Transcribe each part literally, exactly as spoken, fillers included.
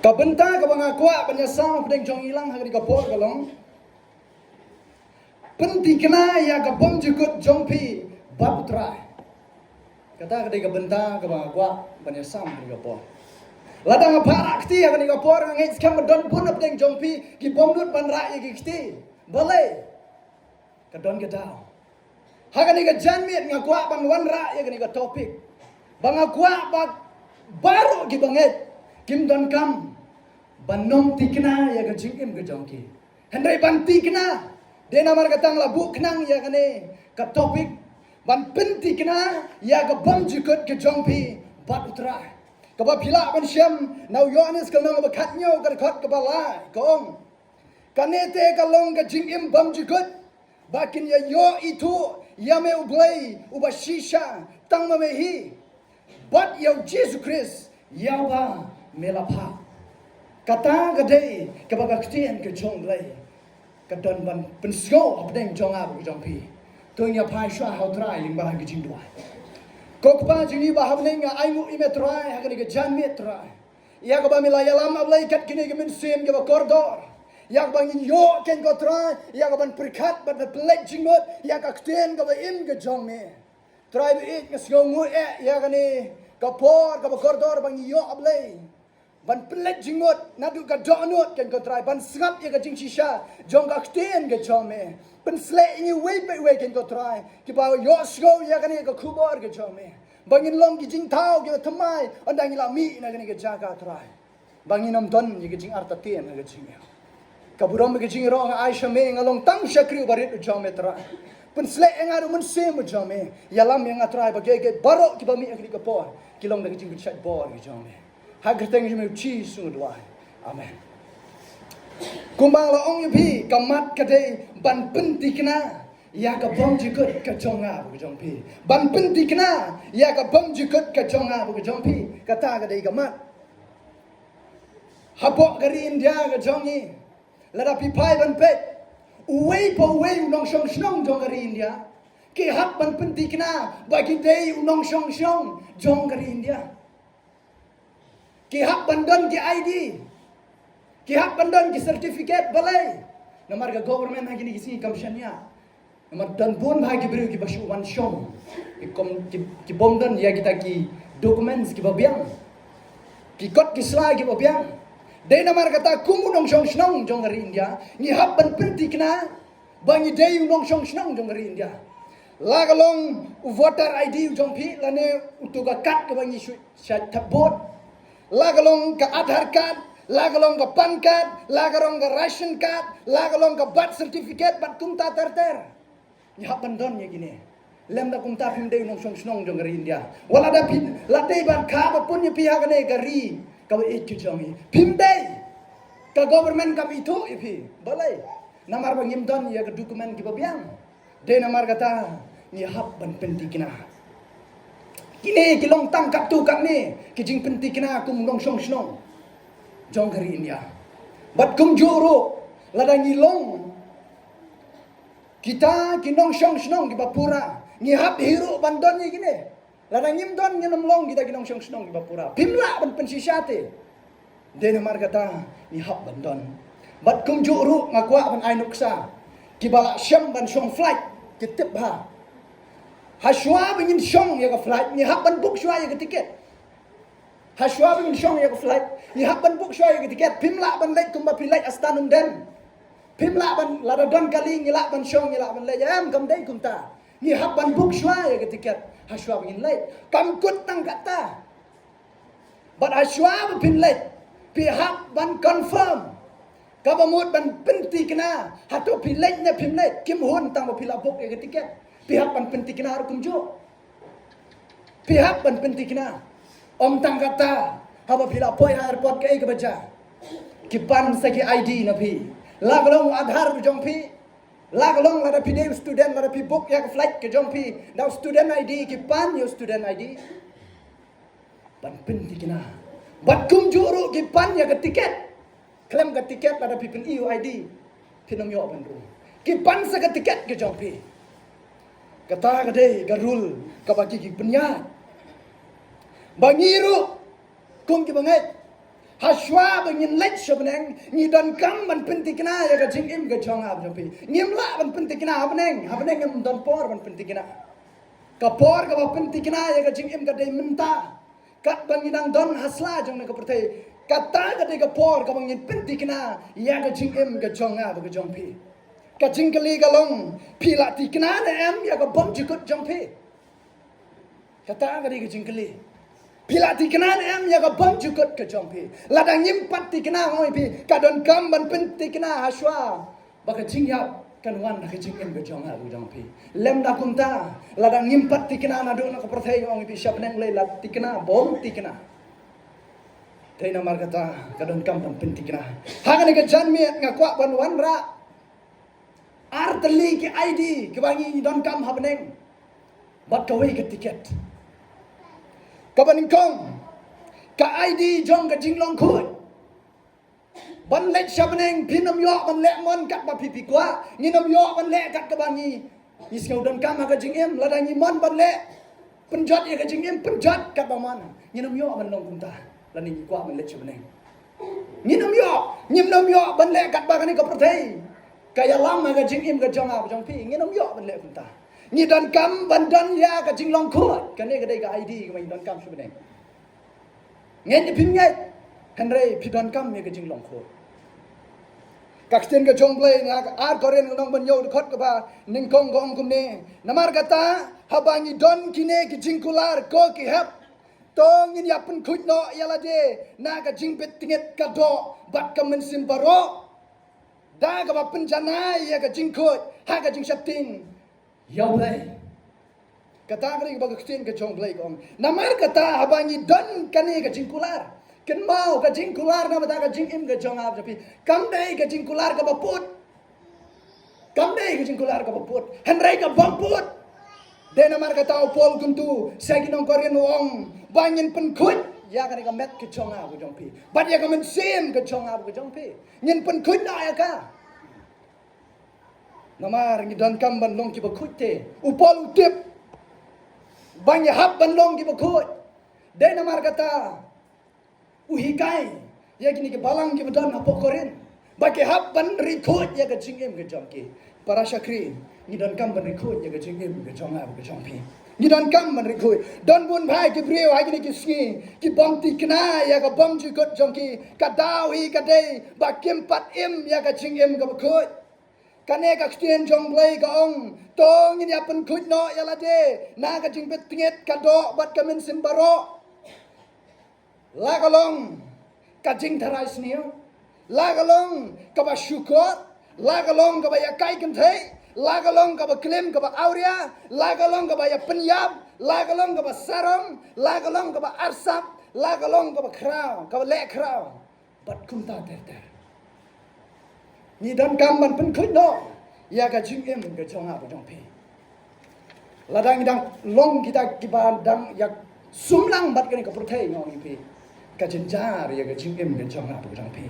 Ka bynta kaba nga kwah ban ïasam hapdeng jong ngi lang ha kane ka por ka long: Pynthikna ïa ka bymjukut jong phi bad U Trai. Kata ka dei ka bynta kaba nga kwah ban ïasam ha kane ka por. Lada nga phah rah kti ha kane ka por, nga ngeit skhem ba don bun hapdeng jong phi ki bym nud ban rah ïa ki kti. Balei? Ka don ka daw. Ha kane ka janmiet nga kwah ban wanrah ïa kane ka topic ba nga kwah ba baroh kiba ngeit kim donkam ban nym thikna ïa ka jingim ka jong ki. Hynrei ban thikna, dei namar kata nga la buh khnang ïa kane ka topic, ban pynthikna ïa ka bymjukut ka jong phi bad U Trai. Kaba phi lah ban shem na u Ïoannis ka lynnong kaba khathynñiew ka dkhot kaba lai, ka ong: Kane te ka long ka jingim bymjukut, ba kin ïa ïoh ithuh ïa me U Blei uba shisha tang ma me hi, bad ïa U Jisu Khrist ïa uba me la phah. Kata ka dei kaba ka ktien ka jong U Blei ka don ban pynsngew hapdeng jong nga bad jong phi. To ngin ïa phai shuwa ha U Trai lyngba ka jingduwai. Ko Kpa jong ngi ba ha bneng, nga ainguh ïa me Trai ha kane ka janmiet Trai, ïa kaba me la ïalam, A Blei, kat kine ki mynsiem kiba kordor, ïa kaba ngin ïoh, Kynrad ko Trai, ïa kaban pyrkhat bad ban pynleit jingmut ïa ka ktien kaba im ka jong me. Trai ba ïeit, nga sngewnguh eh ïa kane ka por kaba kordor ba ngi ïoh, A Blei, ban pynleit jingmut naduh ka dohnud, Kynrad ko Trai, ban sngap ïa ka jingshisha jong ka ktien ka jong me. Pynsleh ïa ngi uwei pa uwei, Kynrad ko Trai, kiba ïohsngew ïa kane ka khubor ka jong me, ba ngin long ki jingthaw kiba thymmai ynda ngi la mih na kane ka jaka Trai, ba ngin ym don ïa ka jingartatien ha ka jingim. Ka burom ka jingïaroh nga ai sha me, nga long tang shakri barit u jong me Trai. Pynsleh ïa nga da u Mynsiem u jong me. Ïalam ïa nga Trai, ba kiei kiei baroh kiba mih ha kane ka por ki long da ka jingpynshait bor ka jong me. Ha ka kyrteng jong me U Jisu nga duwai. Amen. Kumba nga la ong ïa phi, ka mat ka dei ban pynthikna ïa ka bymjukut ka jong nga bad ka jong phi. Ban pynthikna ïa ka bymjukut ka jong nga bad ka jong phi. Kata ka dei ka mat. Hapoh ka ri India ka jong ngi, lada phi phai ban peit, uwei pa uwei u nongshong shnong jong ka ri India, ki hap ban pynthikna ba ki dei u nongshong shnong jong ka ri India. Ki hap ban don ki I D. Ki hap ban don ki certificate. Balei? Namar ka government ha kine ki sngi kam shaniah. Namar don bun bha ki briew kiba shu wan shong. Ki kom, ki, ki bym don ïa kita ki documents kiba biang, ki kot ki sla kiba biang. Dei namar kata kum u nongshong shnong jong ka ri India, ngi hap ban pynthikna ba ngi dei u nongshong shnong jong ka ri India. La ka long u voter I D u jong phi, lane uto ka card kaba ngi shu shait thep vote, la ka long ka Aadhaar card, la ka long ka PAN card, la ka long ka ration card, la ka long ka birth certificate bad kumta ter ter. Ngi hap ban don ïa kine. Lymda kumta phim dei u nongshong shnong jong ka ri India. Wat lada phi, la dei ban kha ba pun ïa phi ha kane ka ri kaba ïeit ka jong ngi, phim dei. Ka government kam ithuh ïa phi. Balei? Namar ba ngim don ïa ka document kiba biang. Dei namar kata ngi hap ban pynthikna. Kine ki long tang katto katne ki jingpynthikna kum u nongshong shnong jong ka ri India. Bad kumjuh ruh, lada ngi long kita ki nongshong shnong kiba pura, ngi hap hi ruh ban don ïa kine. Lada ngim don, ngin ym long kita ki nongshong shnong kiba pura. Phim lah ban pynshisha te. Dei namar kata ngi hap ban don. Bad kumjuh ruh nga kwah ban ai nuksa, kiba lah shem ban shong flight ki tip bha. Hashwa ba ngin shong ïa ka flight, ngi hap ban book shwa ïa ka tiket. Hashwa ba ngin shong ïa ka flight, ngi hap ban book shwa ïa ka tiket. Phim lah ban leit kumba phi leit ha station Umden. Phim lah ban, lada don kali ngi lah ban shong, ngi lah ban leit. Em, kam dei kumta. Ngi hap ban book shwa ïa ka tiket hashwa ba ngin leit. Kam kut tang kata. Bad hashwa ba phin leit, phi hap ban confirm. Kaba mut ban pynthikna hato phi leit ne phim leit. Kim hun tang ba phi la book ïa ka tiket. Phi hap ban pynthikna ruh kumjuh. Phi hap ban pynthikna. Ym tang kata, haba phi la poi ha airport kaei kaba jia, ki pan sa ki I D na phi. La ka long u Aadhaar ka jong phi, la ka long lada phi dei u student, lada phi book ïa ka flight ka jong phi da u student I D, ki pan ïa u student I D. Ban pynthikna. Bad kumjuh ruh ki pan ïa ka tiket. Khlem ka tiket lada phi pyni u I D, phin ym ïoh ban rung. Ki pan sa ka tiket ka jong phi. Kata ka dei ka rule kaba ki, ki pynïaid. Ba ngi ruh kum kiba ngeit, Hashwa ba ngin leit sha bneng, ngi donkam ban pynthikna ïa ka jingim ka jong nga bad jong phi. Ngim lah ban pynthikna ha bneng, ha bneng ngim don por ban pynthikna. Ka por kaba pynthikna ïa ka jingim ka dei mynta. Katba ngi dang don ha sla jong kane ka pyrthei, kata ka dei ka por kaba ngin pynthikna ïa ka jingim ka jong nga bad ka jong phi. Ka jingkylli ka long, phi la thikna ne em ïa ka bymjukut jong phi? Kata ka dei ka jingkylli. Phi la thikna ne em ïa ka bymjukut ka jong phi? Lada ngim pat thikna, ong ïa phi, ka donkam ban pynthikna hashwa ba ka jingïap kan wan ha ka jingim ka jong nga bad jong phi. Lymda kumta, lada ngim pat thikna naduh na ka pyrthei, ong ïa phi, sha bneng lei la thikna, bym thikna. Te namar kata ka donkam ban pynthikna. Ha kane ka janmiet nga kwah ban wanrah ar tylli ki I D kiba ngi donkam ha bneng bad kawei ka tiket. Kaba nyngkong, ka I D jong ka jinglong khuid. Ban leit sha bneng phin ym ïoh ban leh mon katba phi phi kwah, ngin ym ïoh ban leh kat kaba ngi, ngi sngew donkam ha ka jingim. Lada ngi mon ban leh pynjot ïa ka jingim, pynjot katba mon, ngin ym ïoh ban long kumta. Lada ngi kwah ban leit sha bneng, ngin ym ïoh, ngin ym ïoh ban leh katba kane ka pyrthei ka ïalam ha ka jingim ka jong nga bad jong phi, ngin ym ïoh ban leh kumta. Ngi donkam ban don ïa ka jinglong khuid. Kane ka dei ka I D kaba ngi donkam sha bneng. Ngeit ne phim ngeit, hynrei phi donkam ïa ka jinglong khuid. Ka ktien ka jong U Blei na ka ar Korinth ka lynnong ba hynñiew dkhot kaba nyngkong ka ong kumne: Namar kata, haba ngi don kine ki jingkular, ko ki hep, to ngin ïa pynkhuid noh ïa lade na ka jingbit tngit, ka doh bad ka mynsiem baroh, da kaba pynjanai ïa ka jingkhuid ha ka jingsheptieng ïa U Blei. Kata ka dei kaba ka ktien ka jong U Blei ka ong. Namar kata, haba ngi don kane ka jingkular, kynmaw, ka jingkular namar kata ka jingim ka jong nga bad jong phi kam dei ka jingkular kaba pud. Kam dei ka jingkular kaba pud, hynrei kaba pud. Dei namar kata u Paul u kyntu sha ki nong Korinth, u ong ba ngin pynkhuid ïa kane ka met ka jong nga bad jong phi bad ïa ka mynsiem ka jong nga bad jong phi. Ngin pynkhuid noh ïa ka. Namar ngi donkam ban long kiba khuid te. U Paul u tip ba ngi hap ban long kiba khuid. Dei namar kata u hikai ïa kine ki balang kiba don hapoh Korinth ba ki hap ban ri khuid ïa ka jingim ka jong ki. Para shakri, ngi donkam ban ri khuid ïa ka jingim ka jong nga bad ka jong phi. Ngi donkam ban ri khuid. Don bun bha ki briew ha kine ki sngi ki bym thikna ïa ka bymjukut jong ki. Ka daw hi ka dei ba kim pat im ïa ka jingim kaba khuid. Kane ka ktien jong U Blei ka ong, to ngin ïa pynkhuid noh ïa lade na ka jingbit tngit, ka doh bad ka mynsiem baroh. La ka long ka jingtharai sniew, la ka long kaba shukor, la ka long kaba ïa kai kynthei, la ka long kaba klim kaba awria, la ka long kaba ïa pynïap, la ka long kaba sarong, la ka long kaba arsap, la ka long kaba khraw, kaba leh khraw. Bad kumta ter ter. Ngi donkam ban pynkhuid noh ïa ka jingim ka jong nga bad jong phi. Lada ngi dang long kita kiba dang ïa sumlang bad kane ka pyrthei, nga ong ïa phi, ka jynjar ïa ka jingim ka jong nga bad jong phi.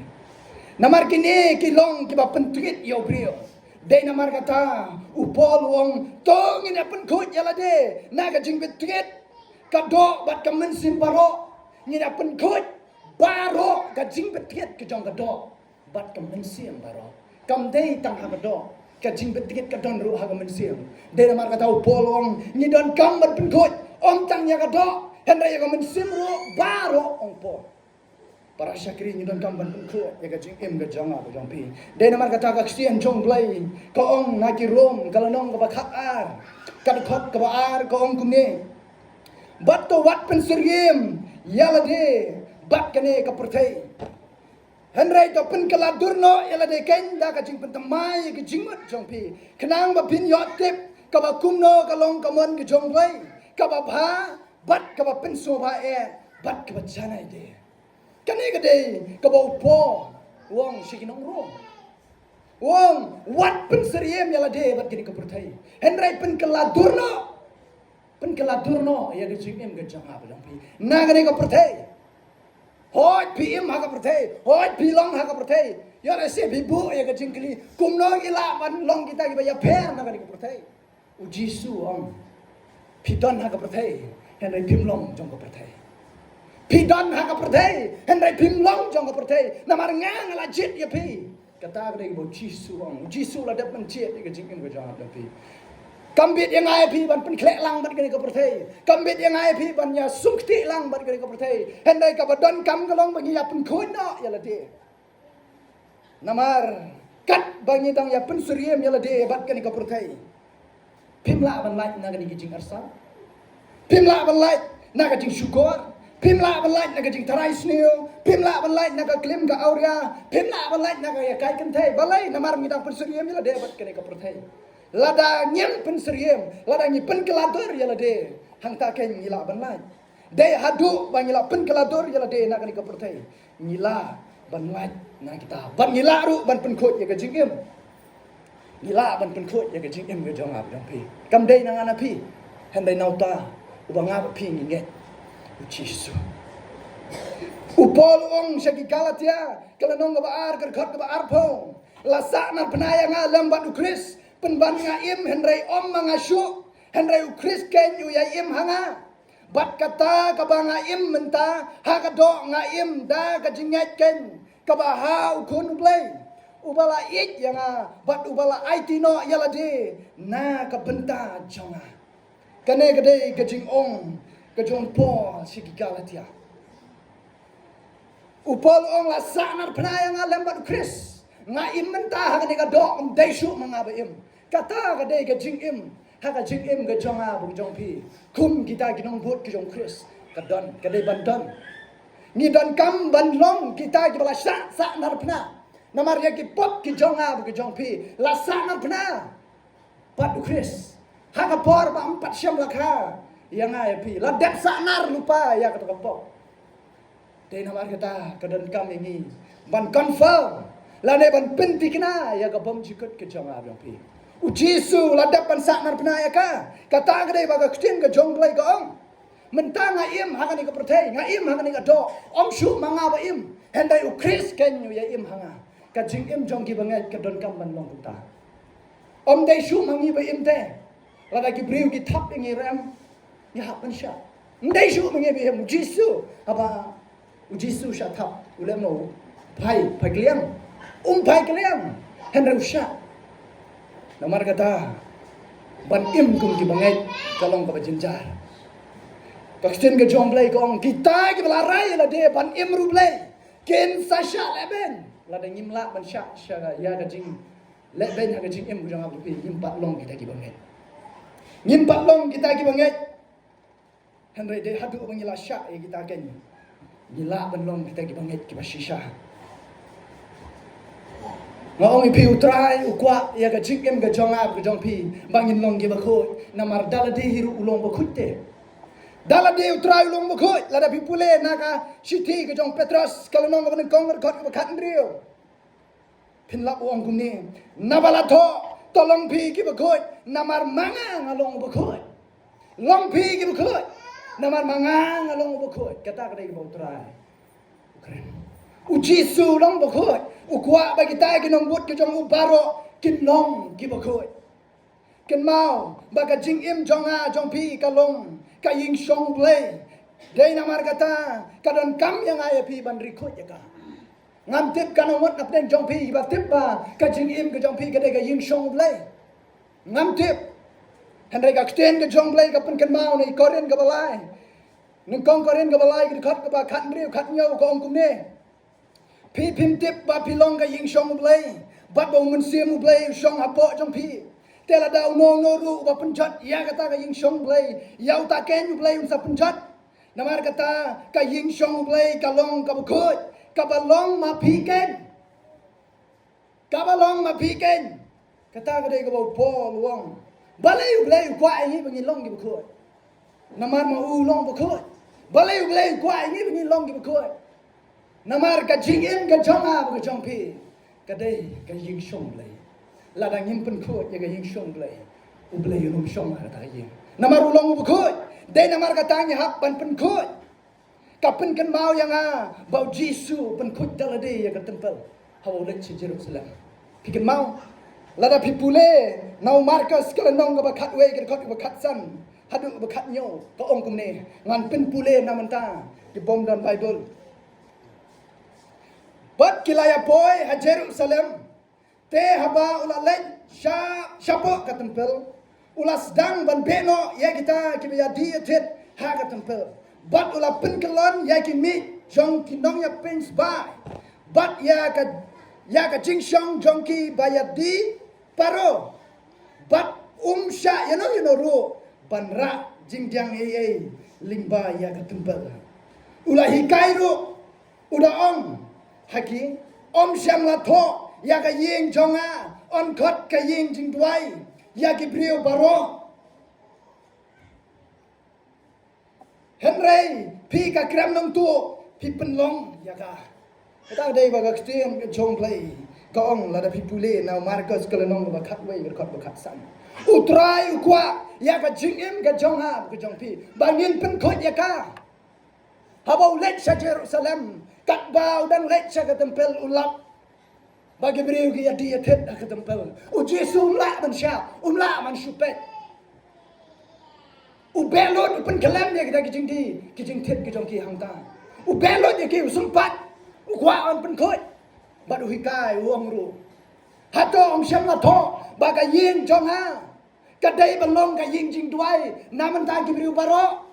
Namar kine ki long kiba pyntngit ïa u briew. Dei namar kata u Paul u ong, to ngin ïa pynkhuid ïa lade na ka jingbit tngit, ka doh bad ka mynsiem baroh. Ngin ïa pynkhuid baroh, ka jingbit tngit ka jong ka doh bad ka mynsiem baroh. Kam dei tang ha ka doh, ka jingbit tngit ka don ruh ha ka mynsiem. Dei namar kata u Paul u ong, ngi donkam ban pynkhuid ym tang ïa ka doh, hynrei ïa ka mynsiem ruh baroh, ong Paul. Para shakri, ngi donkam ban pynkhuid ïa ka jingim ka jong nga bad jong phi. Dei namar kata ka ktien jong U Blei ka ong na ki Rom ka lynnong kaba khatar, ka dkhot kaba ar, ka ong kumne: Bad to wat pynsyriem ïa lade bad kane ka pyrthei, hynrei to pynkylla dur noh ïa lade keiñ da ka jingpynthymmai ïa ki jingmut jong phi, khnang ba phin ïoh tip kaba kumno ka long ka mon ka jong U Blei, kaba bha bad kaba pynsngewbha eh bad kaba janai de. Kane ka dei kaba u Paul u ong sha ki nong Rom. U ong, wat pynsyriem ïa lade bad kane ka pyrthei, hynrei pynkylla dur noh. Pynkylla dur noh ïa ka jingim ka jong nga bad jong phi na kane ka pyrthei. Hooid phi im ha ka pyrthei, hooid phi long ha ka pyrthei. Ïoh lehse phi buh ïa ka jingkylli, kumno ngi lah ban long kita kiba ïapher na kane ka pyrthei? U Jisu u ong, phi don ha ka pyrthei, hynrei phim long jong ka pyrthei. Phi don ha ka pyrthei, hynrei phim long jong ka pyrthei, namar nga nga la jied ïa phi. Kata ka dei ba u Jisu u ong, u Jisu u la dep ban jied ïa ka jingim ka jong nga bad jong phi. Kam bit ïa nga ïa phi ban pynkhleh lang bad kane ka pyrthei. Kam bit ïa nga ïa phi ban ïa sngewthuh lang bad kane ka pyrthei. Hynrei kaba donkam ka long ba ngi ïa pynkhuid noh ïa lade. Namar katba ngi dang ïa pynsyriem ïa lade bad kane ka pyrthei, phim lah ban lait na kane ka jingarsap. Phim lah ban lait na ka jingshukor. Phim lah ban lait na ka jingtharai sniew. Phim lah ban lait na ka klim ka awria. Phim lah ban lait na ka ïakai kynthei. Balei? Namar ngi dang pynsyriem ïa lade bad kane ka pyrthei. Lada ngim pynsyriem, lada ngi pynkylla dur ïa lade, hangta keiñ ngi lah ban lait. Dei haduh ba ngi la pynkylla dur ïa lade na kane ka pyrthei, ngi lah ban lait na kita. Bad ngi lah ruh ban pynkhuid ïa ka jingim. Ngi lah ban pynkhuid ïa ka jingim ka jong nga bad jong phi. Kam dei na nga na phi, hynrei na uta uba nga bad phi ngi ngeit, u Jisu. U Paul u ong sha ki Galatia, ka lynnong kaba ar, ka dkhot kaba arphew. La sahnarphna ïa nga lem bad u Khrist, pynban nga im, hynrei ym ma nga shuh, hynrei u Khrist keiñ u ïa im ha nga. Bad kata kaba nga im mynta, ha ka doh nga im da ka jingngeit keiñ kaba ha u Khun u Blei, uba la ïeit ïa nga bad uba la aiti noh ïa lade na ka bynta jong nga. Kane ka dei ka jingong ka jong u Paul sha ki Galatia. U Paul u ong, la sahnarphna ïa nga lem bad u Khrist. Nga im mynta ha kane ka doh, ym dei shuh ma nga ba im. Kata ka dei ka jingim, ha ka jingim ka jong nga bad ka jong phi, kum kita ki nongbud ka jong u Khrist, ka don, ka dei ban don. Ngi donkam ban long kita kiba la sah, sahnarphna. Namar ïa ki pop ki jong nga bad ka jong phi, la sahnarphna bad u Khrist ha ka por ba ym pat shym la kha ïa nga ïa phi. La dep sahnar lypa ïa kata ka pop. Te namar kata ka donkam ïa ngi ban confirm lane ban pynthikna ïa ka bymjukut ka jong nga bad jong phi. U Jisu la dep ban sahnarphna ïa ka. Kata ka dei ba ka ktien ka jong u Blei ka ong, mynta nga im ha kane ka pyrthei, nga im ha kane ka doh, ym shuh ma nga ba im, hynrei u Khrist keiñ u ïa im ha nga. Ka jingim jong ki bangeit ka donkam ban long kumta. Ym dei shuh ma ngi ba im te. Lada ki briew ki thap ïa ngi rem, ngi hap ban shah. Ym dei shuh ma ngi ba im. U Jisu, haba u Jisu u shah thap, u leh mo? Phai, phai kylliang. Um phai kylliang, hynrei u shah. Namar kata, ban im kum ki bangeit ka long kaba jynjar. Ka ktien ka jong u Blei ka ong, kita kiba la rai ïa lade ban im ruh, Blei, kin sa shah lehbeiñ. Lada ngim lah ban shah sha ïa ka jing lehbeiñ ha ka jingim ka jong nga bad jong phi, ngim pat long kita ki bangeit. Ngim pat long kita ki bangeit. Hynrei dei haduh ba ngi la shah ïa kita keiñ, ngi lah ban long kita ki bangeit kiba shisha. Nga ong ïa phi, u Trai u kwah ïa ka jingim ka jong nga bad ka jong phi ba ngin long kiba khuid. Namar da lade hi ruh u long bakhuid te. Da lade u Trai u long bakhuid. Lada phi pule na ka shithi ka jong u Petros, ka lynnong kaba nyngkong, ka dkhot kaba khathynriew, phin lap u ong kumne, naba la thoh, to long phi kiba khuid, namar ma nga nga long uba khuid. Long phi kiba khuid, namar ma nga nga long uba khuid. Kata ka dei kaba u Trai u kren. U Jisu u long uba khuid. U kwah ba kita ki nongbud ki jong u baroh kin long kiba khuid. Kynmaw ba ka jingim jong nga jong phi ka long ka ïingshong u Blei. Dei namar kata ka donkam ïa nga ïa phi ban ri khuid ïa ka. Ngam tip katno ngut na pdeng jong phi ba tip ba ka jingim ka jong phi ka dei ka ïingshong u Blei. Ngam tip. Hynrei ka ktien ka jong u Blei ka pynkynmaw na i Korinth kaba lai, nyngkong Korinth kaba lai, ka dkhot kaba khathynriew, khathynñiew, ka ong kumne, phi phim tip ba phi long ka ïingshong u Blei, bad ba u Mynsiem u Blei u shong hapoh jong phi? Te lada uno uno ruh uba pynjot ïa kata ka ïingshong u Blei, ïa uta keiñ u Blei un sa pynjot. Namar kata ka ïingshong u Blei ka long kaba khuid, kaba long ma phi keiñ. Kaba long ma phi keiñ. Kata ka dei kaba u Paul u ong, balei u Blei u kwah ïa ngi ba ngin long kiba khuid? Namar ma u u long uba khuid. Balei u Blei u kwah ïa ngi ba ngin long kiba khuid? Namar ka jingim ka jong nga bad ka jong phi ka dei ka ïingshong u Blei. Lada ngim pynkhuid ïa ka ïingshong u Blei, u Blei un ym shong ha kata ka ïing. Namar u long uba khuid. Dei namar kata ngi hap ban pynkhuid. Ka pynkynmaw ïa nga ba u Jisu u pynkhuid da lade ïa ka templ haba u leit sha Jerusalem. Phi kynmaw? Lada phi pule na u Markos ka lynnong kaba khatwei, ka dkhot kaba khatsan, haduh ba khathynñiew ka ong kumne, ngan pynpule na mynta ki bym don Baibl. Bad ki la ïa poi ha Jerusalem, te haba u la leit sha, shapoh ka templ, u la sdang ban beh noh ïa kita kiba ïa die ïa thied ha ka templ. Bad u la pynkyllon ïa ki miej jong ki nongïapeiñ sbai, bad ïa ka, ïa ka jingshong jong ki ba ïa die baroh. Bad um shah ïano ïano ruh ban rah jingdiang ei ei lyngba ïa ka templ. U la hikai ruh, u da ong ha ki, ym shym la thoh ïa ka ïing jong nga yn khot ka ïing jingduwai ïa ki briew baroh. Hynrei phi ka krem nongtuh, phi pynlong ïa ka. Kata dei ba ka ktien ka jong Blei ka ong, lada phi pule na Markos ka lynnong ba khatwei, ka dkhot ba khatsan. U Trai u kwah ïa ka jingim ka jong nga, ka jong phi, ba ngin pynkhuid ïa ka. Haba u leit sha Jerusalem, katba u dang leit sha ka templ, u lap ba ki briew ki ïa die ïa thied ha ka templ. U Jisu um lah ban shah, um lah ban shu peit. U beh lut, u pynkhlem ïa kita ki jingdie, ki jingthied ki jong ki hangta. U beh lut ïa ki, u sympat, u kwah ban pynkhuid. Bad u hikai, u ong ruh, hato ym shym la thoh ba ka ïing jong nga ka dei ban long ka ïing jingduwai na bynta ki briew baroh?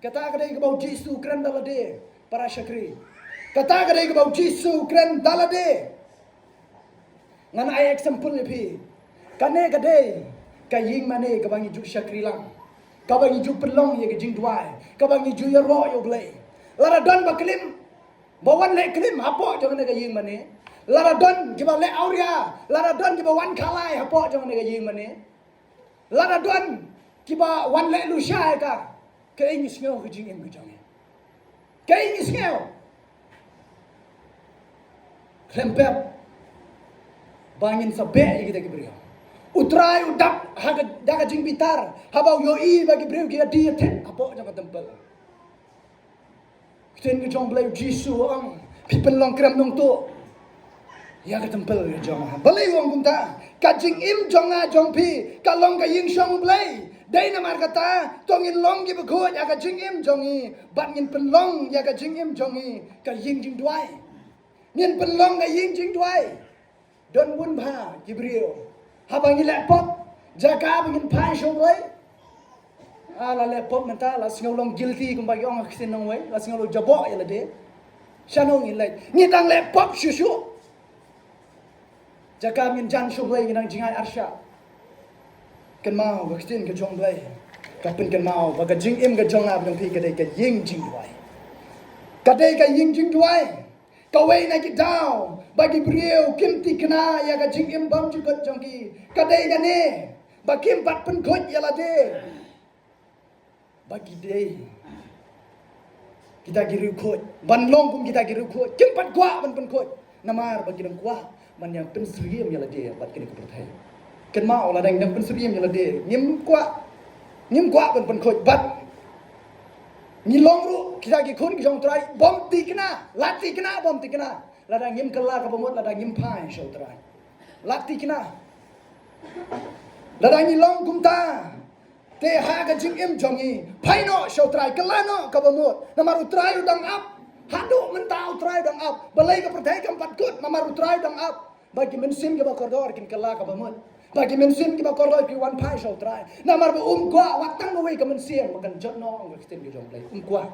Kata ka dei kaba u Jisu u kren da lade, para shakri. Kata ka dei kaba u Jisu u kren da lade. Ngan ai example ïa phi. Kane ka dei ka ïing mane kaba ngi ju shakri lang, kaba ngi ju pynlong ïa ka jingduwai, kaba ngi ju ïaroh ïa u Blei. Lada don ba klim, ba wan leh klim hapoh jong kane ka ïing mane. Lada don kiba leh awria, lada don kiba wan khalai hapoh jong kane ka ïing mane. Lada don kiba wan leh lusha ïa ka, kaei ngi sngew ka jingim ka jong ngi? Kaei ngi sngew? Khlem pep ba ngin sa beh ïa kita ki briew. U Trai u dap ha ka, da ka jingbitar haba u ïohi ba ki briew ki ïa die ïa thied hapoh jong ka templ. Ktien ka jong Blei, u Jisu u ong, phi pynlong krem nongtuh ïa ka templ ka jong nga. Balei u ong kumta? Ka jingim jong nga jong phi ka long ka ïing shong u Blei. Dei namar kata to ngin long kiba khuid ïa ka jingim jong ngi, bad ngin pynlong ïa ka jingim jong ngi ka ïing jingduwai. Ngin pynlong ka ïing jingduwai. Don bun bha ki briew, haba ngi leh pop, jaka ba ngin phai sha u Blei, ah, la leh pop mynta, la sngew long guilty kumba ki ong ha ka ktien nongwei, la sngew long jaboh ïa lade. Shano ngin leit? Ngi dang leh pop shuh shuh. Jaka ngin jan sha u Blei ngi dang jngai arshah. Kynmaw, ka ktien ka jong Blei ka pynkynmaw ba ka jingim ka jong nga jong phi ka dei ka ïing jingduwai. Ka dei ka ïing jingduwai. Kawei na ki daw ba ki briew kim tikna ïa ka jingim bymjukut jong ki, ka dei kane, ba kim pat pynkhuid ïa lade. Ba ki dei kita ki riewkhuid, ban long kum kita ki riewkhuid, kim pat kwah ban pynkhuid. Namar ba ki dang kwah ban ïa pynsyriem ïa lade bad kane ka pyrthei. Kynmaw, lada ngi dang pynsyriem ïa lade, ngim kwah, ngim kwah ban pynkhuid bad ngi long ruh kita ki khun ki jong u Trai bym tikna, la tikna bym tikna. Lada ngim kylla kaba mut, lada ngim phai sha u Trai, la tikna. Lada ngi long kumta, te ha ka jingim jong ngi, phai noh sha u Trai, kylla noh kaba mut. Namar u Trai u dang ap. Haduh mynta u Trai u dang ap. Balei ka pyrthei kam pat kut? Namar u Trai u dang ap. Ba ki mynsiem kiba kordor kin kylla kaba mut. Ba ki mynsiem kiba kordor ki wan phai sha u Trai. Namar ba um kwah wat tang kawei ka mynsiem ba kan jot noh, ong ka ktien ka jong Blei. Um kwah.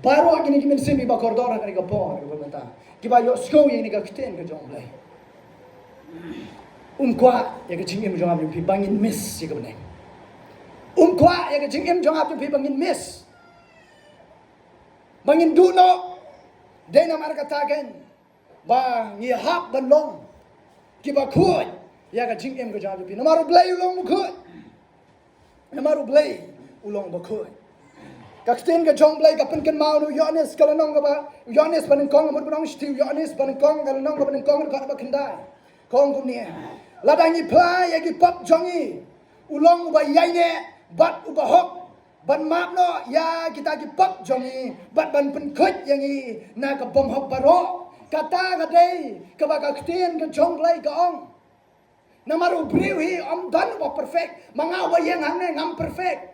Baroh kine ki mynsiem kiba kordor ha kane ka por kaba mynta, kiba ïohsngew ïa kane ka ktien ka jong Blei, um kwah ïa ka jingim jong nga jong phi ba ngin miss ïa ka bneng. Um kwah ïa ka jingim jong nga jong phi ba ngin miss, ba ngin duh noh. Dei namar kata kein ba ngi hap ban long kiba khuid ïa ka jingim ka jong nga jong phi. Namar u Blei u long ba khuid. Namar u Blei u long ba khuid. Ka ktien ka jong Blei ka pynkynmaw na u Ïoannis ka lynnong kaba, u Ïoannis ba nyngkong, mut ba nong shithi, u Ïoannis ba nyngkong ka lynnong kaba nyngkong, ka dkhot ba khyndai. Ka ong kumne: Lada ngi phla ïa ki pop jong ngi, u long uba ïaineh bad uba hok ban map noh ïa kita ki pop jong ngi bad ban pynkhuid ïa ngi na ka bymhok baroh. Kata ka dei kaba ka ktien ka jong Blei ka ong. Namar u briew hi ym don uba perfect. Ma nga uba ïeng hangne ngam perfect.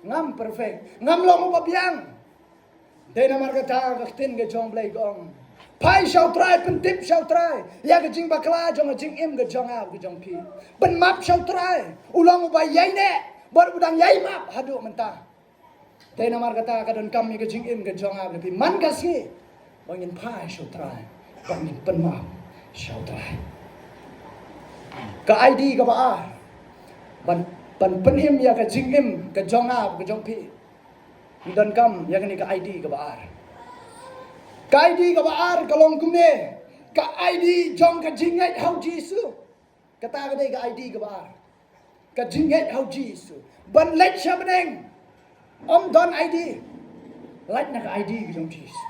Ngam perfect, ngam long uba biang. Dei namar kata ka ktien ka jong Blei ka ong, phai sha U Trai, pyntip sha U Trai ïa ka jingbakla jong ka jingim ka jong nga ka jong phi. Pynmap sha U Trai, u long uba ïai neh bad u dang ïai map haduh mynta. Dei namar kata ka donkam ïa ka jingim ka jong nga ka jong phi man ka sngi ba ngin phai sha U Trai, ba ngin pynmap sha U Trai. Ka I D kaba ar ban, ban pynim ïa ka jingim ka jong nga ka jong phi. Ngi donkam ïa kane ka I D kaba ar. Ka I D kaba ar ka long kumne, ka I D jong ka jingngeit ha U Jisu. Kata ka dei ka I D kaba ar. Ka jingngeit ha U Jisu. Ban leit sha bneng, ym don I D. Leit na ka I D ka jong U Jisu.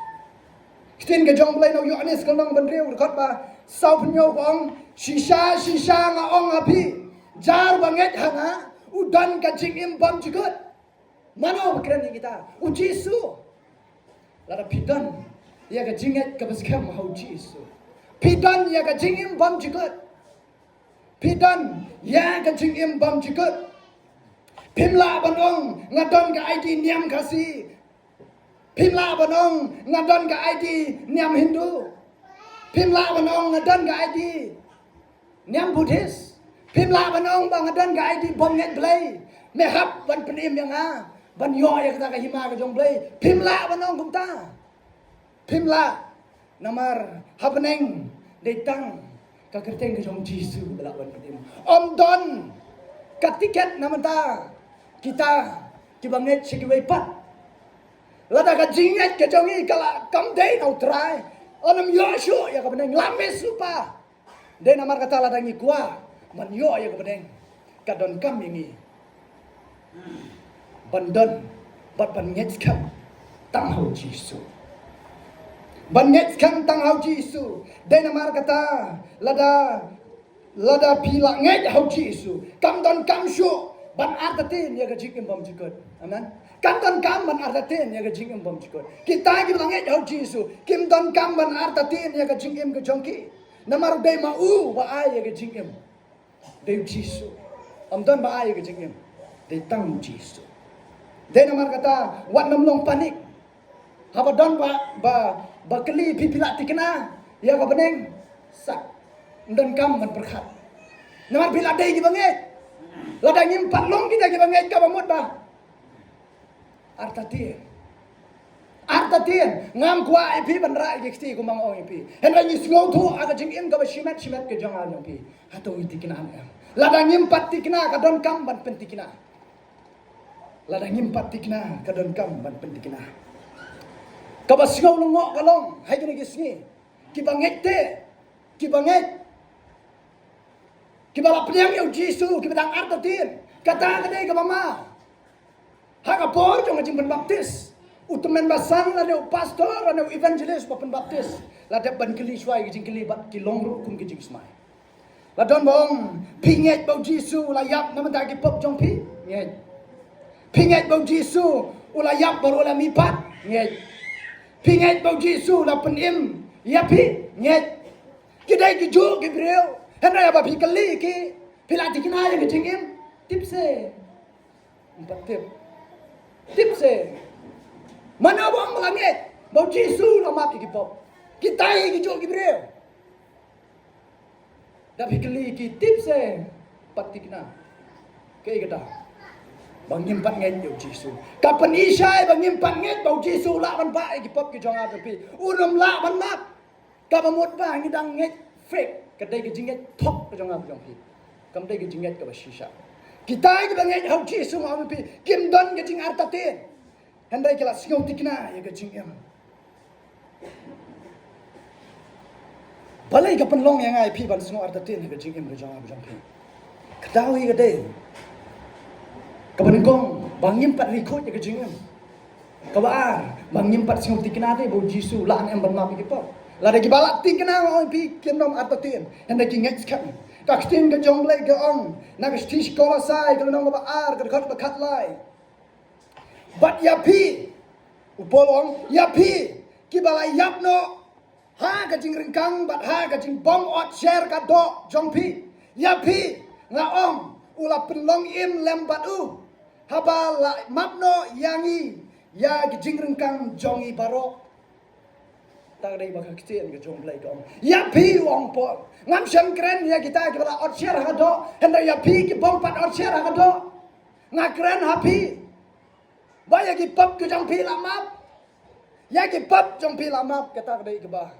Ktien ka jong Blei na u Ïoannis ka lynnong ba hynriew, dkhot ba sawphew hynñiew ka ong, shisha shisha nga ong ha phi, jar ba ngeit ha nga u don ka jingim bymjukut. Mano ba kren ïa kita? U Jisu. Lada phi don ïa ka jingngeit kaba skhem ha U Jisu, phi don ïa ka jingim bymjukut. Phi don ïa ka jingim bymjukut. Phim lah ban ong nga don ka I D niam Khasi. Phim lah ban ong nga don ka I D niam Hindu. Phim lah ban ong nga don ka I D niam Buddhist. Phim lah ban ong ba nga don ka I D bym ngeit Blei. Me hap ban pynim ïa nga ban ïoh ïa kata ka hima ka jong Blei. Phim lah ban ong kumta. Phim lah. Namar ha bneng dei tang ka kyrteng ka jong Jisu ba lah ban pynim. Ym don ka tiket na bynta kita kiba ngeit sha kiwei pat. Lada ka jingngeit ka jong ngi ka la kam dei na U Trai, ym ïoh shuh ïa ka bneng, la miss lypa. Dei namar kata lada ngi kwah ban ïoh ïa ka bneng, ka donkam ïa ngi ban don bad ban ngeit skhem tang ha U Jisu. Ban ngeit skhem tang ha U Jisu. Dei namar kata lada, lada phi la ngeit ha U Jisu, kam donkam shuh ban artatien ïa ka jingim bymjukut. Amen. Kam donkam ban artatien ïa ka jingim bymjukut. Kita kiba la ngeit ha U Jisu kim donkam ban artatien ïa ka jingim ka jong ki. Namar dei ma u ba ai ïa ka jingim. Dei U Jisu. Ym don ba ai ïa ka jingim. Dei tang U Jisu. Dei namar kata wat nym long panik. Haba don ba, ba, ba kylli phi, phi lah tikna ïa ka bneng, sa ym donkam ban pyrkhat. Namar phi la dei kiba ngeit. Lada ngim pat long kita kiba ngeit, kaba mut ba artatien. Artatien. Ngam kwah ïa phi ban rah ïa ki kti kumba nga ong ïa phi. Hynrei ngi sngewthuh ha ka jingim kaba shimet shimet ka jong nga jong phi, hato ngi tikna ne em? Lada ngim pat tikna, ka donkam ban pyntikna. Lada ngim pat tikna, ka donkam ban pyntikna. Kaba sngew lyngngoh ka long ha kine ki sngi, kiba ngeit te, kiba ngeit, kiba la pdiang ïa U Jisu, kiba dang artatien. Kata ka dei kaba ma. Ha ka por jong ka jingpynbaptis, u tymmen basan lane u pastor lane u evangelist ba pynbaptis la dep ban kylli shuwa ïa ki jingkylli bad ki long ruh kum ki jingsmai. La don ba ong, phi ngeit ba U Jisu u la ïap na bynta ki pop jong phi? Ngeit. Phi ngeit ba U Jisu u la ïap baroh lem pat? Ngeit. Phi ngeit ba U Jisu u la pynim ïa phi? Ngeit. Ki dei kijuh ki briew. Hynrei haba phi kylli ki, phi la tikna ïa ka jingim? Tip se. Ym pat tip. Tip se. Mano ba ong ba la ngeit ba U Jisu u la map ïa ki pop? Kita hi kijuh ki briew. Da phi kylli ki, tip se. Ym pat tikna. Kaei kata? Ba ngim pat ngeit ïa U Jisu. Ka pynishai ba ngim pat ngeit ba U Jisu u lah ban bah ïa ki pop ki jong nga jong phi. Un ym lah ban map. Kaba mut ba ngi dang ngeit fake, ka dei ka jingngeit thok ka jong nga ka jong phi. Kam dei ka jingngeit kaba shisha. Kita kiba ngeit ha U Jisu, nga ong ïa phi, kim don ka jingartatien. Hynrei ki la sngew tikna ïa ka jingim. Balei ka pynlong ïa nga ïa phi ban sngew artatien ïa ka jingim ka jong nga ka jong phi? Ka daw hi ka dei, kaba nyngkong, ba ngim pat ri khuid ïa ka jingim. Kaba ar, ba ngim pat sngew tikna te ba U Jisu u lah ne em ban map ïa ki pop. Lada kiba la tikna, nga ong ïa phi, kim nym artatien, hynrei ki ngeit skhem. Ka ktien ka jong Blei ka ong na ka shithi sha ki Kolosai, ka lynnong kaba ar, ka dkhot ba khatlai. Bad ïa phi, u Paul u ong, ïa phi kiba la ïap noh ha ka jingryngkang bad ha ka jingbym ot sher ka doh jong phi. Ïa phi, nga ong, u la pynlong im lem bad u. Haba la map noh ïa ngi ïa ki jingryngkang jong ngi baroh. Kata ka dei ba ka ktien ka jong U Blei ka ong. Ïa phi, u ong Paul, ngam shym kren ïa kita kiba la ot sher ha ka doh, hynrei ïa phi kiba ym pat ot sher ha ka doh. Nga kren ha phi ba ïa ki pop ki jong phi la map. Ïa ki pop jong phi la map, kata ka dei kaba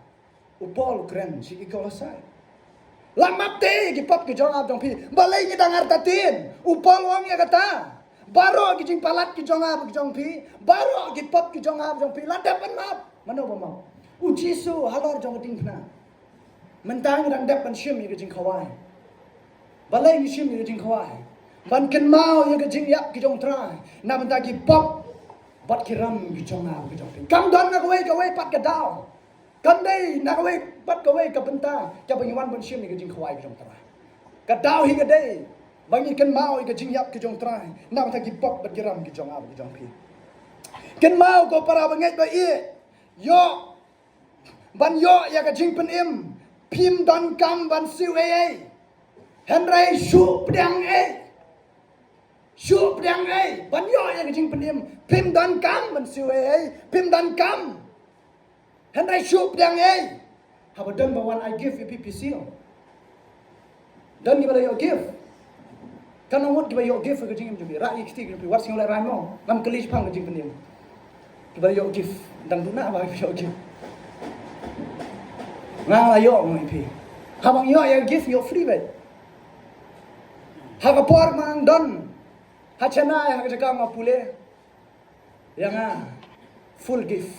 u Paul u kren sha ki Kolosai. La map te ïa ki pop ki jong nga jong phi. Balei ngi dang artatien? U Paul u ong ïa kata. Baroh ki jingpalat ki jong nga ki jong phi, baroh ki pop ki jong nga jong phi la dep ban map. Mano ba map? U Jisu halor jong ka diengphna. Mynta ngi dang dep ban shim ïa ka jingkhawai. Balei ngi shim ïa ka jingkhawai? Ban kynmaw ïa ka jingïap ki jong U Trai na bynta ki pop bad ki ram ki jong nga ki jong phi. Kam don na kawei kawei pat ka daw. Kam dei na kawei pat kawei ka bynta kaba ngi wan ban shim ïa ka jingkhawai ka jong U Trai. Ka daw hi ka dei ba ngi kynmaw ïa ka jingïap ka jong U Trai na bynta ki pop bad ki ram ki jong nga bad ki jong phi. Kynmaw ko para bangeit ba ïeit, ïoh ban ïoh ïa ka jingpynim, phim donkam ban siew ei ei. Hynrei shu pdiang ei. Shu pdiang ei ban ïoh ïa ka jingpynim. Phim donkam ban siew ei ei, phim donkam. Hynrei shu pdiang ei. Haba don ba wan ai gift ïa phi, phi siew. Don kiba la ïoh gift. Katno ngut kiba ïoh gift ha ka jingim jong phi? Rah ïa ki kti ki jong phi. Wat sngewlehrain mo, ngam kylli shaphang ka jingpynim. Kiba la ïoh gift, dang duna ba kiba ïoh gift. Nga la ïoh mo ïa phi. Haba nga ïoh ïa gift, ïoh free bad. Ha ka por ma nga don ha Chennai, ha ka jaka nga pule, ïa nga full gift.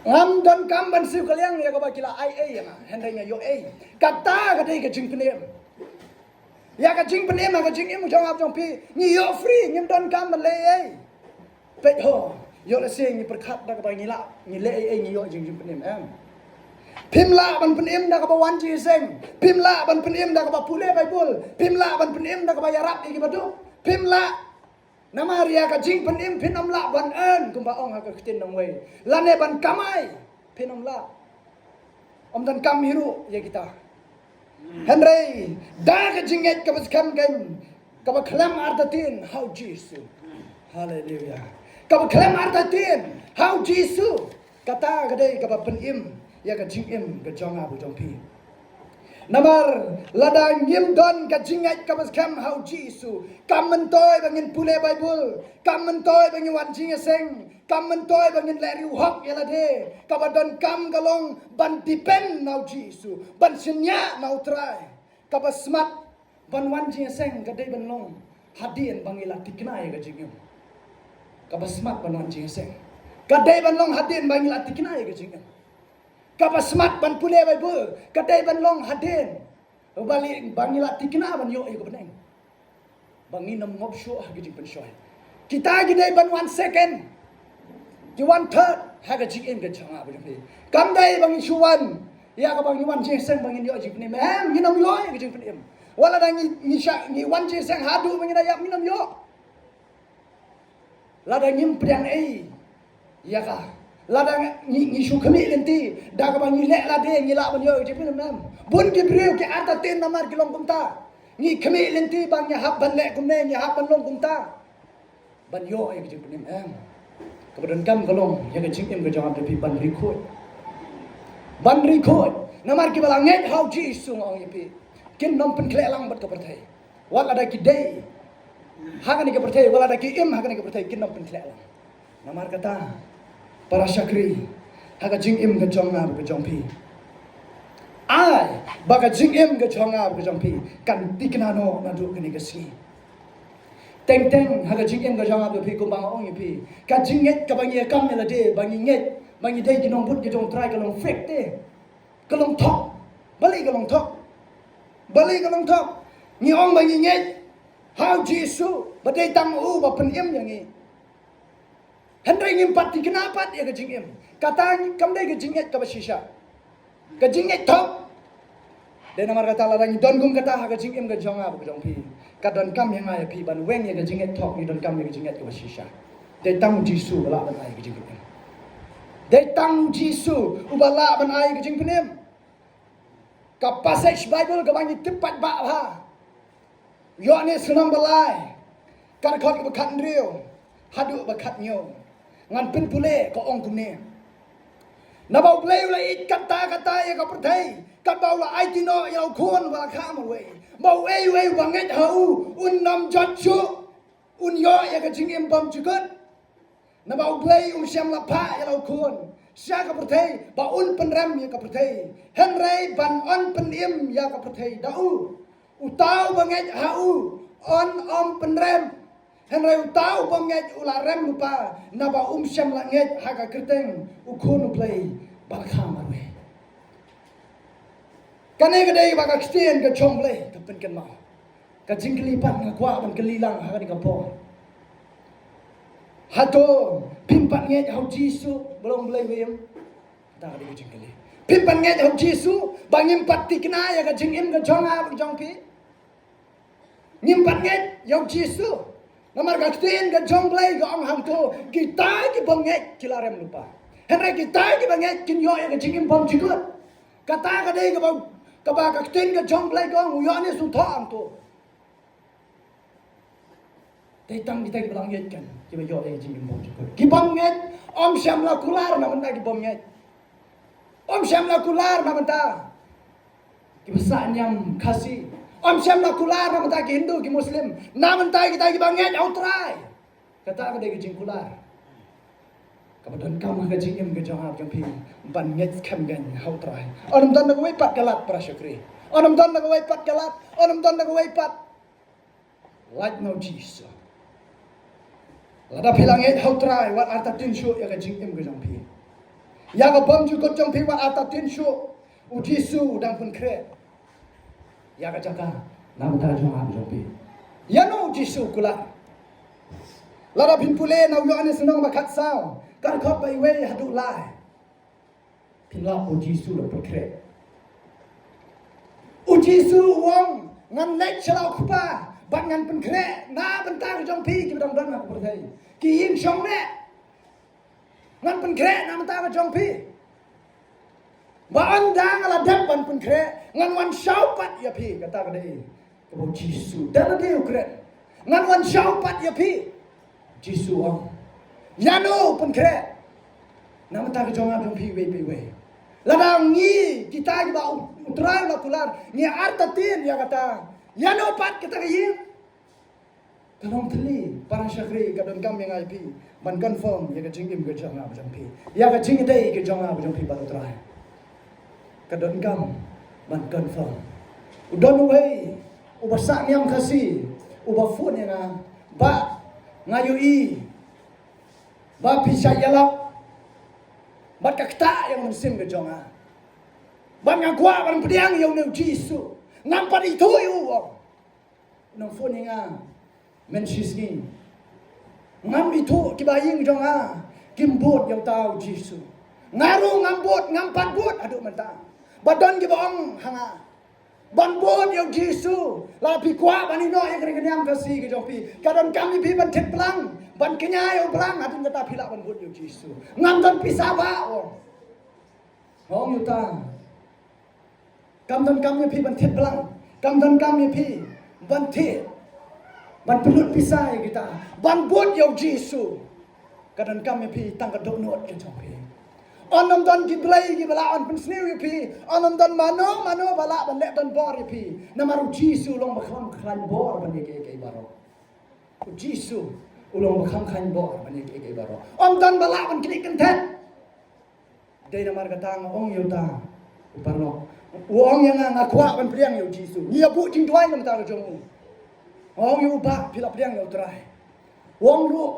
Ngam donkam ban siew ka liang ïa kaba ki la ai ei ïa nga, hynrei nga ïoh ei. Kata ka dei ka jingpynim. Ïa ka jingpynim ha ka jingim jong nga jong phi, ngi ïoh free, ngim donkam ban leh ei. Peit ho, ïoh lehse ngi pyrkhat da kaba ngi lah, ngi leh ei ei ngi ïoh jing jingpynim, em. Phim lah ban pynim da kaba wan jingïaseng. Phim lah ban pynim da kaba pule Baibl. Phim lah ban pynim da kaba ïarap ïa kiba duk. Phim lah. Namar ïa ka jingpynim phin ym lah ban earn, kumba ong ha ka ktien nongwei, lane ban kamai. Phin ym lah. Ym donkam hi ruh ïa kita. Hynrei da ka jingngeit kaba skhem keiñ, kaba khlem artatien ha U Jisu. Haleluya. Kaba khlem artatien ha U Jisu. Kata ka dei kaba pynim ïa ka jingim ka jong nga bad jong phi. Namar lada ngim don ka jingngeit kaba skhem ha U Jisu, kam myntoi ba ngin pule Baibl, kam myntoi ba ngin wan jingïaseng, kam myntoi ba ngin leh riewhok ïa lade. Kaba donkam ka long ban depend na U Jisu, ban shaniah na U Trai. Kaba smat ban wan jingïaseng ka dei ban long hadien ba ngi la thikna ïa ka jingim. Kaba smat ban wan jingïaseng ka dei ban long hadien ba ngi la thikna ïa ka jingim. Kaba smat ban pule Baibl ka dei ban long hadien ba ngi la thikna ban ïoh ïa ka bneng. Ba ngin ym ngop shuh ha ka jingpynshoi. Kita ki dei ban wan second, ki wan third ha ka jingim ka jong nga bad jong phi. Kam dei ba ngin shu wan ïa kaba ngin wan jingïaseng ba ngin ïoh jingpynim. Em, ngin ym ïoh ïa ka jingpynim. Wat lada ngi, ngi shah, ngi wan jingïaseng haduh ba ngin da ïap, ngin ym ïoh. Lada ngim pdiang ei ïa ka, lada ngi, ngi shu khmih lynti da kaba ngi leh lade, ngi lah ban ïoh jingpynim, em. Bun ki briew ki artatien namar ki long kumta. Ngi khmih lynti ba ngi hap ban leh kumne, ngi hap ban long kumta ban ïoh ïa ka jingpynim, em. Kaba donkam ka long ïa ka jingim ka jong nga bad phi ban ri khuid. Ban ri khuid. Namar kiba la ngeit ha U Jisu, nga ong ïa phi, kin ym pynkhleh lang bad ka pyrthei. Wat lada ki dei ha kane ka pyrthei, wat lada ki im ha kane ka pyrthei, kin ym pynkhleh lang. Namar kata, para shakri, ha ka jingim ka jong nga bad ka jong phi, ai ba ka jingim ka jong nga bad ka jong phi kan thikna noh naduh kane ka sngi. Teng teng ha ka jingim ka jong nga bad phi, kumba nga ong ïa phi, ka jingngeit kaba ngi ïakam ïa lade, ba ngi ngeit ba ngi dei ki nongbud ki jong U Trai, ka long fake te. Ka long thok. Balei ka long thok? Balei ka long thok? Ngi ong ba ngi ngeit ha U Jisu ba dei tang u ba pynim ïa ngi. Hynrei ngim pat thikna pat ïa ka jingim. Kata kam dei ka jingngeit kaba shisha. Ka jingngeit thok. Dei namar kata lada ngi don kum kata ha ka jingim ka jong nga bad ka jong phi, ka donkam ïa nga ïa phi ban weng ïa ka jingngeit thok, ngi donkam ïa ka jingngeit kaba shisha. Dei tang U Jisu uba lah ban ai ka jingpynim. Dei tang U Jisu uba lah ban ai ka jingpynim. Ka passage Baibl kaba ngi tip pat ba ha Ïoannis lynnong ba lai, Ka dkhot kaba khathynriew haduh ba khathynñiew. Ngan pynpule, ka ong kumne. Naba U Blei u la ïeit katta katta ïa ka pyrthei, katba u la aiti noh ïa la U Khun ba la kha marwei, ba uei uei uba ngeit ha u un ym jot shuh, un ïoh ïa ka jingim bymjukut. Naba U Blei um shym la phah ïa la U Khun sha ka pyrthei ba un pynrem ïa ka pyrthei, hynrei ban yn pynim ïa ka pyrthei da u. Uta uba ngeit ha u un ym pynrem, hynrei uta uba ngeit u la rem lypa, naba um shym la ngeit ha ka kyrteng U Khun U Blei ba la kha marwei. Kane ka dei ba ka ktien ka jong U Blei ka pynkynmaw. Ka jingkylli pat nga kwah ban kylli lang ha kane ka por. Hato phim pat ngeit ha U Jisu ba long U Blei ba im? Kata ka dei ka jingkylli. Phim pat ngeit ha U Jisu ba ngim pat thikna ïa ka jingim ka jong nga bad jong phi? Ngim pat ngeit ïa U Jisu. Namar ka ktien ka jong U Blei ka ong hangto, kita ki bym ngeit ki la rem lypa, hynrei kita ki ba ngeit kin ïoh ïa ka jingim bymjukut. Kata ka dei kaba, kaba ka ktien ka jong U Blei ka ong, u Ïoannis u thoh hangto. Dei tang kita kiba la ngeit kan kiba ïoh ïa ka jingim bymjukut. Ki bym ngeit um shym la kular na bynta ki bym ngeit. Um shym la kular na bynta kiba sah niam Khasi. Um shym la kular na bynta ki Hindu, ki Muslim. Na bynta kita kiba ngeit ha U Trai. Kata ka dei ka jingkular kaba donkam ha ka jingim ka jong nga jong phi, ban ngeit skhem kein ha U Trai. Ym don na kawei pat ka lad, para shakri. Ym don na kawei pat ka lad. Ym don na kawei pat. Lait na U Jisu. Lada phi la ngeit ha U Trai, wat artatien shuh ïa ka jingim ka jong phi. Ïa ka bymjukut jong phi wat artatien shuh. U Jisu u dang pynkhreh ïa ka jaka na bynta jong nga jong phi. Ïano U Jisu u kular? Lada phin pule na u Ïoannis lynnong ba khatsaw, ka dkhot ba iwei haduh lai. Phin lap, U Jisu u la pynkhreh. U Jisu u ong, ngan leit sha la U Kpa bad ngan pynkhreh na bynta ka jong phi kiba dang don ha ka pyrthei, ki ïing shongneh. Ngan pynkhreh na bynta ka jong phi. Ba ynda nga la dep ban pynkhreh, ngan wan shaw pat ïa phi, kata ka dei kaba U Jisu da lade u kren. Ngan wan shaw pat ïa phi, Jisu u ong. Ïano u pynkhreh na bynta ka jong nga jong phi iwei pa iwei? Lada ngi kita kiba U, U Trai u la kular ngi artatien ïa kata, ïano pat kata ka ïing? Ka long thylli, para shakri, ka donkam ïa nga ïa phi ban confirm ïa ka jingim ka jong nga jong phi, ïa ka jingïadei ka jong nga jong phi bad U Trai. Ka donkam ban confirm. U don uwei uba sah niam Khasi uba phone ïa nga, ba nga ïohi ba phi shah ïalap bad ka ktah ïa u mynsiem ka jong nga, bad nga kwah ban pdiang ïa une U Jisu. Ngam pat ithuh ïa u, u ong. U nang phone ïa nga mynshisngi. Ngam ithuh kiba ïing jong nga kim bud ïa uta U Jisu. Nga ruh ngam bud, ngam pat bud haduh mynta. Ba don kiba ong ha nga ban bud ïa U Jisu. La phi kwah ban ïehnoh ïa kane ka niam Khasi ka jong phi, ka donkam ïa phi ban thied blang, ban kñia ïa u blang, hadien kata phi lah ban bud ïa U Jisu. Ngam don pisa bah, u ong. Nga ong ïa uta, kam donkam ïa phi ban thied blang, kam donkam ïa phi ban thied, ban pynlut pisa ïa kita, ban bud ïa U Jisu. Ka donkam ïa phi tang ka dohnud ka jong phi. Ym don ki blei kiba lah ban pynsniew ïa phi. Ym don mano mano ba lah ban leh donbor ïa phi. Namar U Jisu u long ba kham khlaiñ bor ban ïa kiei kiei baroh. U Jisu u long ba kham khlaiñ bor ban ïa kiei kiei baroh. Ym don ba lah ban knieh kynthet. Dei namar kata nga ong ïa uta u paralok. U ong ïa nga, nga kwah ban pdiang ïa U Jisu. Ngi ïa buh jingduwai na ka bynta ka jong u. Nga ong ïa u, bah, phi la pdiang ïa U Trai? U ong ruh,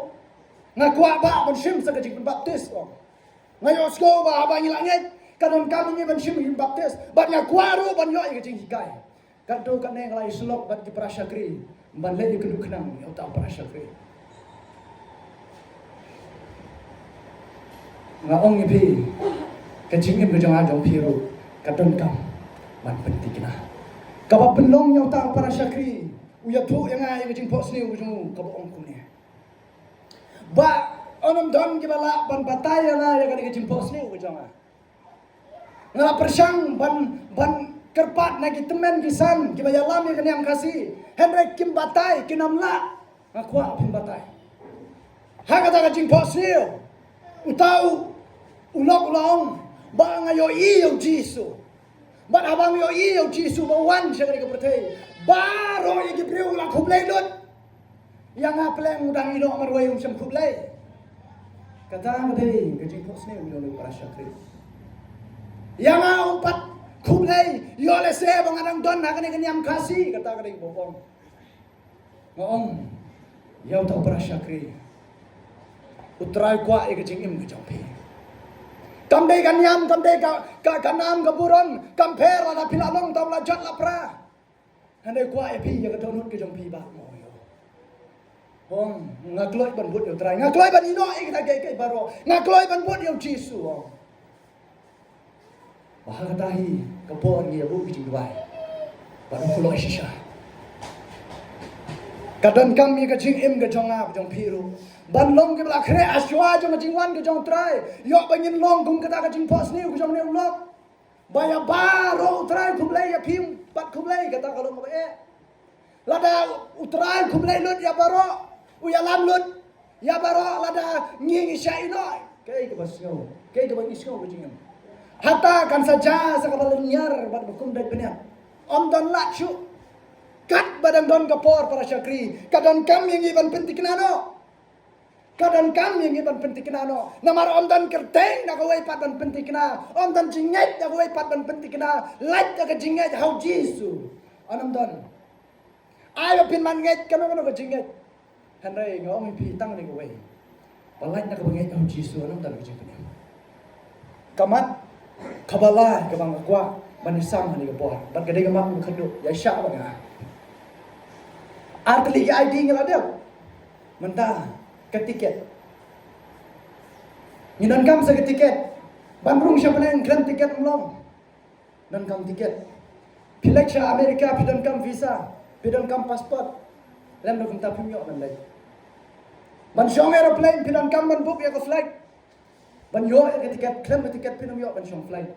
nga kwah, bah, ban shim sa ka jingpynbaptis, u ong. Nga ïohsngew ba haba ngi la ngeit ka donkam ïa ngi ban shim ka jingpynbaptis, bad nga kwah ruh ban ïoh ïa ka jinghikai. Katto katne nga la ïasyllok bad ki para shakri ban leit ïakynduh khnang ïa uta u para shakri. Nga ong ïa phi, ka jingim ka jong nga jong phi ruh ka donkam ban pynthikna. Kaba pynlong ïa uta u para shakri u ïathuh ïa nga ïa ka jingphohsniew ka jong u, kaba ong kumne: Bah, ym don kiba lah ban batai ïa nga ïa kane ka jingphohsniew ka jong nga. Nga la pyrshang ban, ban kyrpad na ki tymmen ki san kiba ïalam ïa ka niam Khasi, hynrei kim batai, kin ym lah. Nga kwah phin batai. Ha kata ka jingphohsniew, uta u lok u la ong ba nga ïohi ïa u Jisu. Bad haba nga ïohi ïa u Jisu ba u wan sha kane ka pyrthei, baroh ïa ki briew la khublei lut. Ïa nga pleng u dang ïehnoh marwei um shym khublei. Kata ka dei ka jingphohsniew ïa u para shakri. Ïa nga um pat khublei ïoh lehse ba nga dang don ha kane ka niam Khasi, kata ka dei ba u ong. Nga ong ïa uta u para shakri, U Trai kwah ïa ka jingim ka jong phi. Kam dei ka niam, kam dei ka, ka, ka nam ka burom, kam pher lada phi la long uta u la jot la pra. Hynrei kwah ïa phi ïa ka dohnud ka jong phi bah mo ïa. Ong, nga kloi ban bud ïa U Trai, nga kloi ban ïehnoh ïa kita kiei kiei baroh, nga kloi ban bud ïa u Jisu, ong. Ba ha kata hi ka por ngi ïa buh ka jingduwai. Bad u kloi shisha. Ka donkam ïa ka jingim ka jong nga, ka jong phi ruh, ban long kiba la khreh ha shuwa jong ka jingwan ka jong U Trai. Ïoh ba ngin long kum kata ka jingphohsniew ka jong une u lok. Ba ïa baroh U Trai khublei, ïa phi pat khublei, kata ka long kaba eh. Lada U Trai khublei lut ïa baroh, u ïalam lut ïa baroh, lada ngi ngi shah ïehnoh, kaei kaba sngew, kaei kaba ngi sngew ka jingim. Hata kan sa jia sa kaba lynñiar bad ba kum dei bniat. Ym don lad shuh. Katba dang don ka por para shakri, ka donkam ïa ngi ban pynthikna noh. Ka donkam ïa ngi ban pynthikna noh. Namar ym don kyrteng na kawei pat ban pynthikna. Ym don jingngeit na kawei pat ban pynthikna. Lait da ka jingngeit ha u Jisu. Ym don. Ai ba phin man ngeit kano kano ka jingngeit. Hynrei nga ong ïa phi tang kane kawei. Ba lait na kaba ngeit ha u Jisu, ym don ka jingpynim. Ka mat kaba lai kaba nga kwah ban ïasam ha kane ka por, bad ka dei ka mat kaba khadduh, ïa shah bad nga. Ar tylli ki I D ngi la dep. Mynta ka tiket. Ngi donkam sa ka tiket. Ban rung sha bneng khlem tiket ym long. Donkam tiket. Phi leit sha America phi donkam visa, phi donkam passport. Lem da kumta phim ïoh ban leit. Ban shong aeroplane phi donkam ban book ïa ka flight. Ban ïoh ïa ka tiket, khlem ka tiket phin ym ïoh ban shong flight.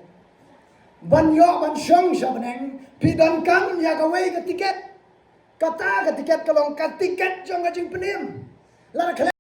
Ban ïoh ban shong sha bneng phi donkam ïa kawei ka tiket. Kata ka tiket ka long ka tiket jong ka jingpynim. Lada khlem